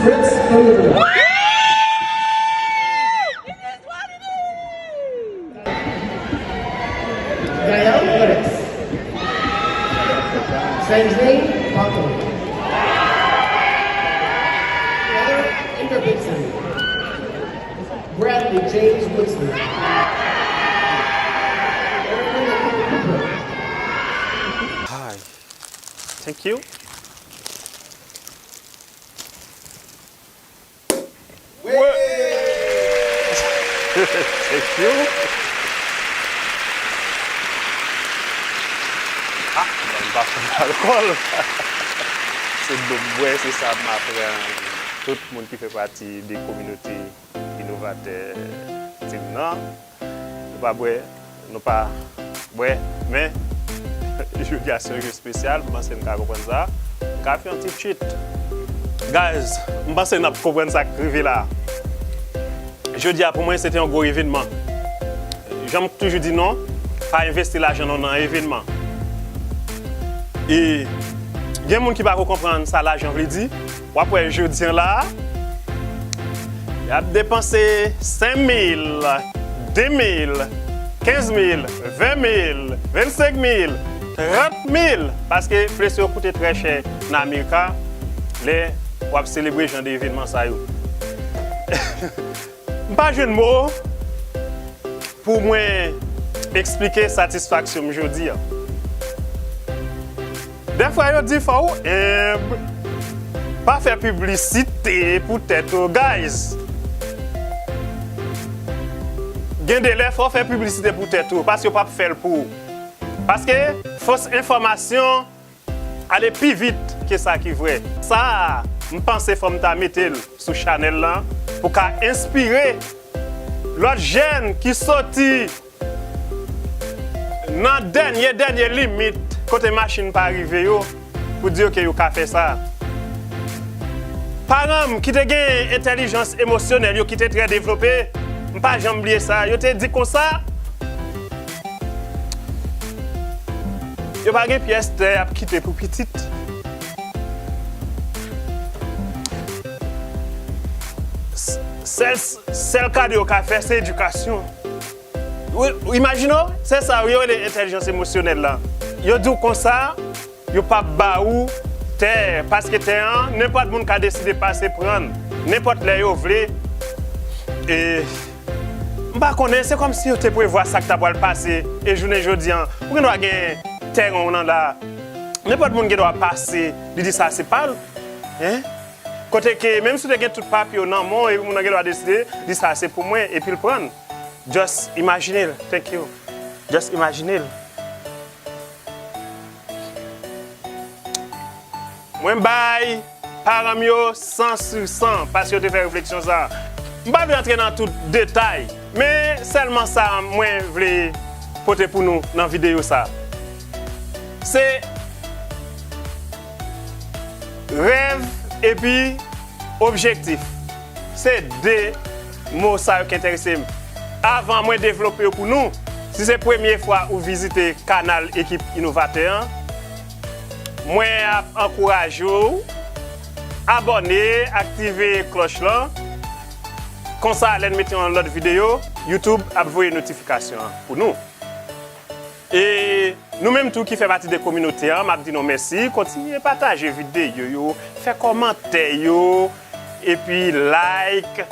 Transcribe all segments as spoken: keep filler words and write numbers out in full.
That's the leader. Gaël Alex. Sandrine Pato. Heather Ingerbigtsen. Bradley James Woodson. Erica Nicole Cooper. Hi. Thank you. Thank you. Ah, mwen pa fè alkòl. Se dlo m bwè, se sa m aprann tout moun ki fè pati de kominote inovatè team nan. Nou pa bwè, nou pa bwè, men jodi a se yon jou espesyal, m panse n ka konprann sa. M ka fè yon ti cheat. Guys, m panse n ap konprann sa k rive la. Jodi a pou mwen se te yon gwo evènman. Jan m toujou di nou, pa envesti lajan nou nan evènman. E gen moun ki pa ko konprann sa lajan vle di. W ap wè jodi a la, y ap depanse senk mil, de mil, kenz mil, ven mil, vennsenk mil, trant mil, paske flèch yo koute trè chè nan Amerika lè w ap selebre jan de evènman sa yo. M pa jwenn mo pou mwen eksplike satisfaksyon m jodi a. Dèfwa yo di fò w enb, pa fè piblisite pou tèt ou, guys. Gen de lè fò w fè piblisite pou tèt ou, paske w p ap fè l pou ou. Paske fos enfòmasyon ale pi vit ke sa ki vrè. Sa a, m panse fò m ta mete l sou chanèl lan pou ka enspire lòt jèn ki soti nan dènye, dènye limit kote machin pa rive yo, pou di yo ke yo ka fè sa. Paran m ki te gen entèlijans emosyonèl yo ki te trè devlope, m pa janm bliye sa, yo te di konsa, yo pa gen pyès tè y ap kite pou pitit. S-, sèl, sèl kado yo ka fè, se edikasyon. Ou, ou imajine w, se sa yo rele entèlijans emosyonèl la. Yo di w konsa, yo p ap ba ou tè, paske tè an, nenpòt moun ka deside pase pran l, nenpòt lè yo vle. E m pa konnen, se kòmsi yo te prevwa sa k ta pral pase, e jounen jodi an, ou gen dwa gen tèren w nan la, nenpòt moun gen dwa pase, li di sa se pa l, en? Kote ke, menm si w te gen tout papye w nan men w, epi moun nan gen dwa deside, di sa se pou mwen, epi l pran l. Just imajine l, thank you. Just imajine l. Mwen bay paran m yo san sou san, paske yo te fè refleksyon sa. M pa vle antre nan tout detay, men sèlman sa mwen vle pote pou nou nan videyo sa. Se rèv epi objektif. Se de mo sa yo ki enterese m. Avan mwen devlope yo pou nou, si se premye fwa ou vizite kanal Ekip Inovatè an, mwen ap ankouraje w abòne, aktive klòch lan. Konsa, lè n mete yon lòt videyo, YouTube ap voye notifikasyon an pou nou. E nou menm tou ki fè pati de kominote an, m ap di nou mèsi. Kontinye pataje videyo yo, fè kòmantè yo, epi like.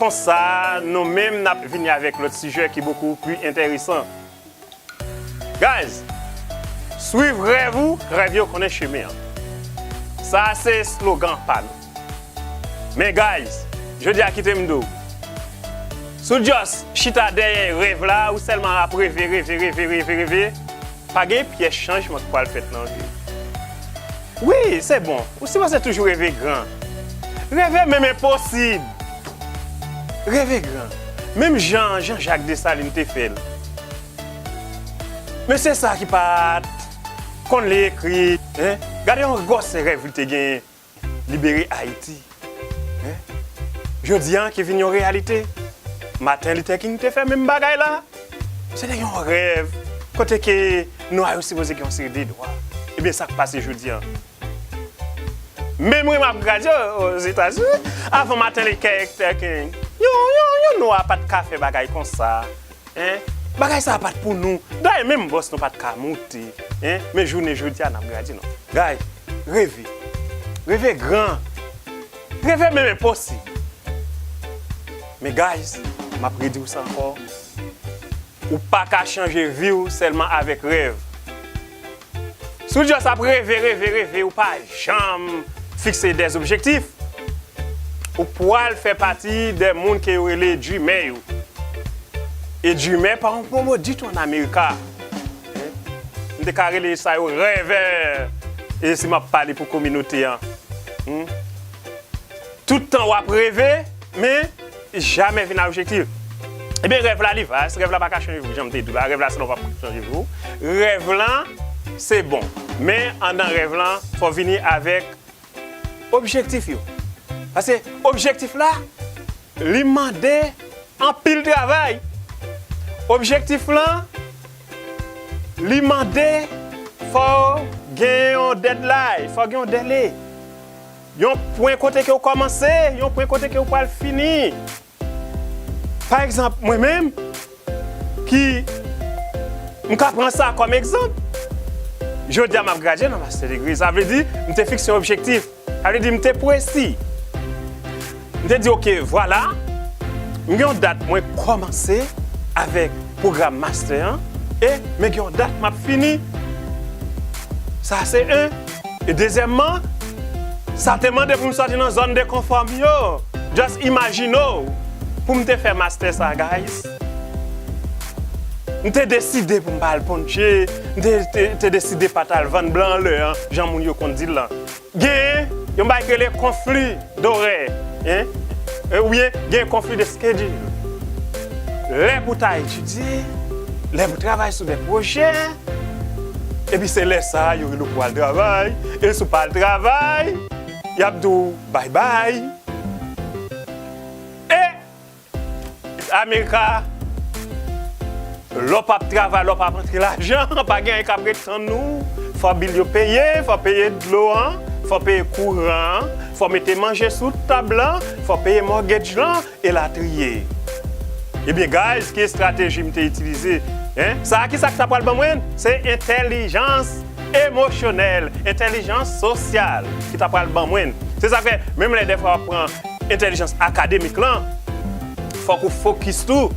Konsa, nou menm n ap vini avèk lòt sijè ki bokou pli enteresan. Guys, swiv rèv ou, rèv yo konnen chemen an. Sa a se slogan pa nou. Men guys, jodi a kite m di w, si w just chita dèyè rèv la, ou sèlman ap reve, reve, reve, reve, reve, pa gen pyès chanjman ki pral fèt nan vi w. Wi, se bon, ou sipoze toujou reve gran. Reve menm enposib. Reve gran. Menm jan Jean Jacques Dessalines te fè l. Mesye sa ki pa t konn li ekri, en? Gade yon gwòsè rèv li te genyen, libere Ayiti. En? Jodi a ki vin yon reyalite. Martin Luther King te fè menm bagay la. Se te yon rèv kote ke nwa yo sipoze gen yon seri de dwa. Ebyen, sa k pase jodi a? Menm wi m ap gradye Ozetazini, avan Martin Luther King, yon, yon, yon nwa pa t ka fè bagay konsa. Hein? Bagay sa a pa t pou nou. Dayè, menm bòs nou pa t ka moute. Hein? Men jounen jodi a, n ap gradye nou. Guys, reve. Reve gran. Reve menm enposib. Men guys, m ap redi w sa ankò. Ou pa ka chanje vi w sèlman avèk rèv. Si w just ap reve, reve, reve, ou pa janm fikse des objectifs, ou pwal fè pati de moun ke yo rele dreamer yo. E dreamer pa yon gwo mo ditou an Amerika. M te ka rele sa yo rèvè, e si m ap pale pou kominote an. Hmm? Tout tan w ap reve, men jamè vin a objektif. Ebyen, rèv la, li vas, rèv la pa ka chanje vi w, jan m te di w la, rèv la, se lè w pa chanje vi w. Rèv lan, se bon. Men, anndan rèv lan, fò w vini avèk objektif yo. Paske objektif la, li mande anpil travay. Objektif lan, li mande fò w gen yon deadline, fò w gen yon dèle. Yon pwen kote ke w kòmanse, yon pwen kote ke w pral fini. Pa egzanp, mwen menm, ki m ka pran sa kòm egzanp. Jodi a, m ap gradye nan master degree. Sa vle di, m te fikse yon objektif. Sa vle di, m te presi. M te di, oke, vwala, m gen yon dat mwen kòmanse avèk pwogram master an, e men gen yon dat m ap fini. Sa se en. E dezyèmman, sa te mande pou m sòti nan zòn de konfò m yo. Just imajine w, pou m te fè master sa, guys. M te deside pou m pa al ponche, m te, te, te deside pa t al vann blan anlè an, jan moun yo konn di l lan. Gen yon bagay ki rele konfli dorè, hein? E oubyen gen konfli de schedule. Lè pou ta etidye, lè pou travay sou de pwojè, epi se lè sa a, yo rele w pou al travay, e si w pa al travay, y ap di w bay bay. E Amerika, lè w p ap travay, lè w p ap antre lajan, pa gen anyen k ap ret tann ou. Fò bil yo peye, fò peye dlo an, fò peye kouran an, fò mete manje sou tab lan, fò peye mortgage lan, elatriye. Ebyen, guys, ki estrateji m te itilize? Hein? Sa a, ki sa k ta pral ban mwen? Se entèlijans emosyonèl, entèlijans sosyal ki ta pral ban mwen. Se sa k fè, menm lè dèfwa w ap pran entèlijans akademik lan, fòk ou fokis tou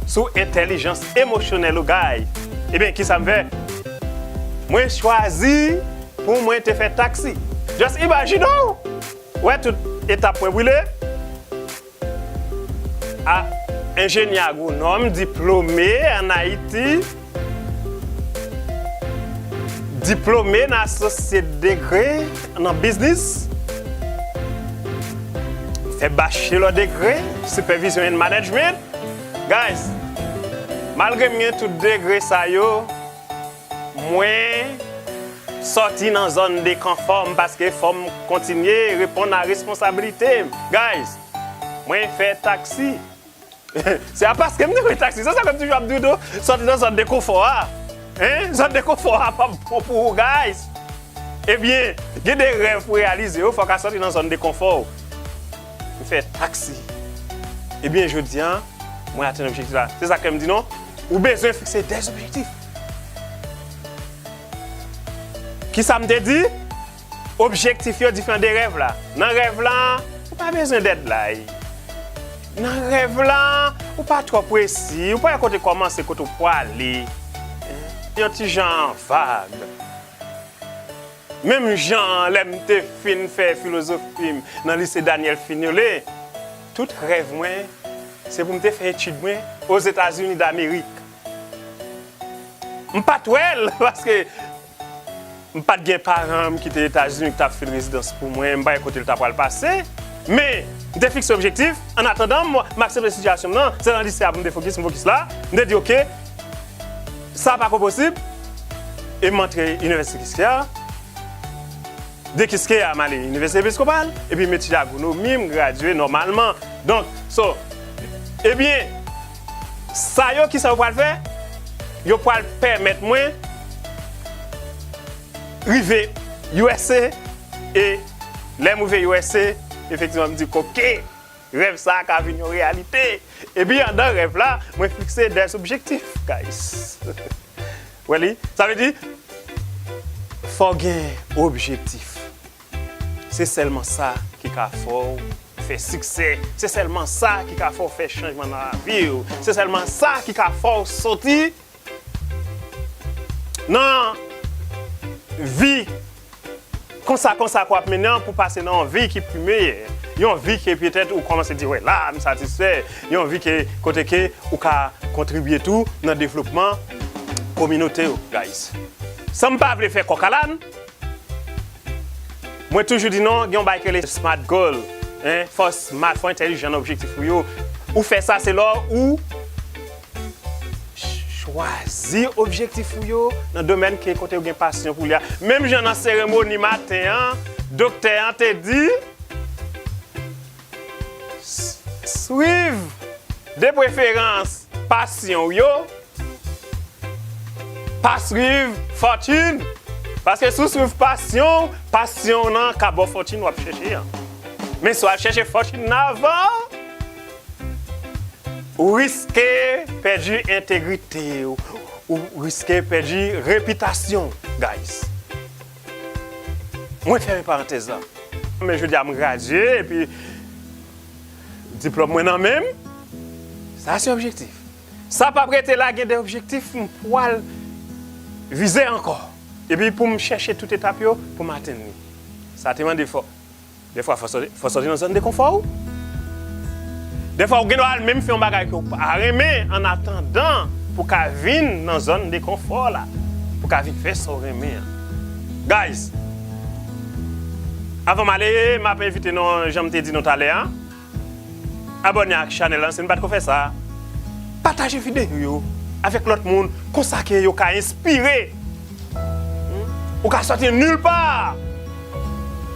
sou entèlijans emosyonèl ou, guys. Ebyen, ki sa m fè? Mwen chwazi pou mwen te fè taksi. Just imajine w, wè tout etap mwen brile. A, enjenyè agwonòm, diplome ann Ayiti, diplome nan associate degree nan biznis, fè bachelor degree, supervision and management. Guys, malgre m gen tout degre sa yo, mwen sòti nan zòn de konfò m paske fò m kontinye reponn a responsablite m. Guys, mwen fè taksi. Se a paske m te fè taksi. Se sa ke m toujou ap di w tou, sòti nan zòn de konfò a. Hein? Zòn de konfò a p ap bon pou ou, guys. Ebyen, gen de rèv pou reyalize yo, fò w ka sòti nan zòn de konfò w. M fè taksi. Ebyen, jodi a, mwen atenn objektif la. Se sa ke m di non, ou bezwen fikse de objektif. Ki sa m te di? Objektif yo diferan de rèv la. Nan rèv la, ou pa bezwen deadline. Nan rèv la, ou pa twò presi, ou pa wè kote kòmanse, kote w prale. Yon ti jan vag. Menm jan lè m te fin fè filozofi m nan lise Daniel Fignolé, tout rèv mwen, se pou m te fè etid mwen Ozetazini Damerik. M pa t wè l, paske m pa t gen paran m ki te Etazini ki t ap fil rezidans pou mwen, m pa wè kote l ta pral pase. Men, m te fikse objektif, annatandan, m, m aksepte sitiyasyon m nan, se nan lise a pou m te fokis, m fokis la. M te di, oke, sa pa ko posib, e m antre Inivèsite Kiskeya. De Kiskeya, m ale Inivèsite Episkopal, epi m etidye agwonomi, m gradye nòmalman. Donk, so, ebyen, sa yo, kisa yo pral fè? Yo pral pèmèt mwen rive U S A e Lè m rive U S A, efektivman, m di, "Koke, rèv sa a ka vin yon reyalite." Epi, andan rèv la, mwen fikse des objectifs, guys. Wè li? Sa vle di, fò w gen objektif. Se sèlman sa ki ka fè w fè siksè. Se sèlman sa ki ka fè w fè chanjman nan lavi w. Se sèlman sa ki ka fè w soti nan vi konsa konsa ke w ap mennen an pou pase nan yon vi ki pi meyè. Yon vi ke petèt ou kòmanse di, "Wè la, m satisfè." Yon vi ke, kote ke ou ka kontribye tou nan devlopman kominote w, guys. San m pa vle fè kòk alèn, mwen toujou di non, gen yon bagay ki rele smart goal. Hein? Fò w smart, fò w entèlijan nan objektif ou yo. Ou fè sa, se lè ou ch- chwazi objektif ou yo nan domèn ke kote ou gen pasyon pou li a. Menm jan nan seremoni maten an, doktè an te di, s- swiv de preferans pasyon w yo, pa swiv fòtin. Paske si w swiv pasyon, pasyon w nan ka ba w fòtin w ap chèche an. Men si w al chèche fòtin nan avan, ou riske pèdi entegrite w, ou riske pèdi repitasyon w, guys. Mwen fèmen parantèz la. Men jodi a m gradye, epi diplòm mwen nan men m. Sa se objektif. Sa p ap rete la, gen de objektif m pral vize ankò. Epi pou m chèche tout etap yo pou m atenn li. Sa te mande fò. Defwa, fò sòti, fò sòti nan zòn de konfò w. Defwa, ou gen dwa al menm fè yon bagay ke w pa renmen, an atandan pou w ka vin nan zòn de konfò la, pou w ka vin fè sa w renmen an. Guys, avan m ale, m ap envite nou, jan m te di nou talè a, abòne ak chanèl la, si n pa t ko fè sa. Pataje videyo yo avèk lòt moun, konsa ke yo ka enspire. Hmm? Ou ka sòti nil pa.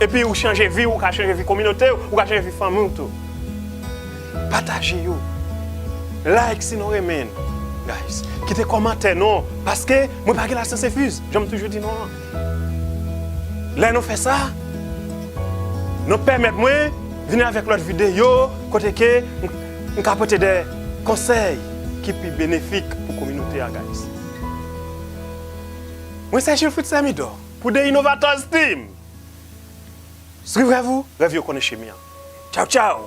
Epi ou chanje vi, ou ka chanje vi kominote w, ou ka chanje vi fanmi w tou. Pataje yo. Like si nou renmen, guys. Kite kòmantè nou, paske mwen pa gen lasyans enfuz, jan m toujou di nou an. Lè nou fè sa, nou pèmèt mwen vini avèk lòt videyo kote ke m, m ka pote de konsèy ki pi benefik pou kominote a, guys. Mwen se Jules Fritz Thermidor pou The Innovators Team. Swiv rèv ou, rèv yo konnen chemen an. Tchaw, tchaw!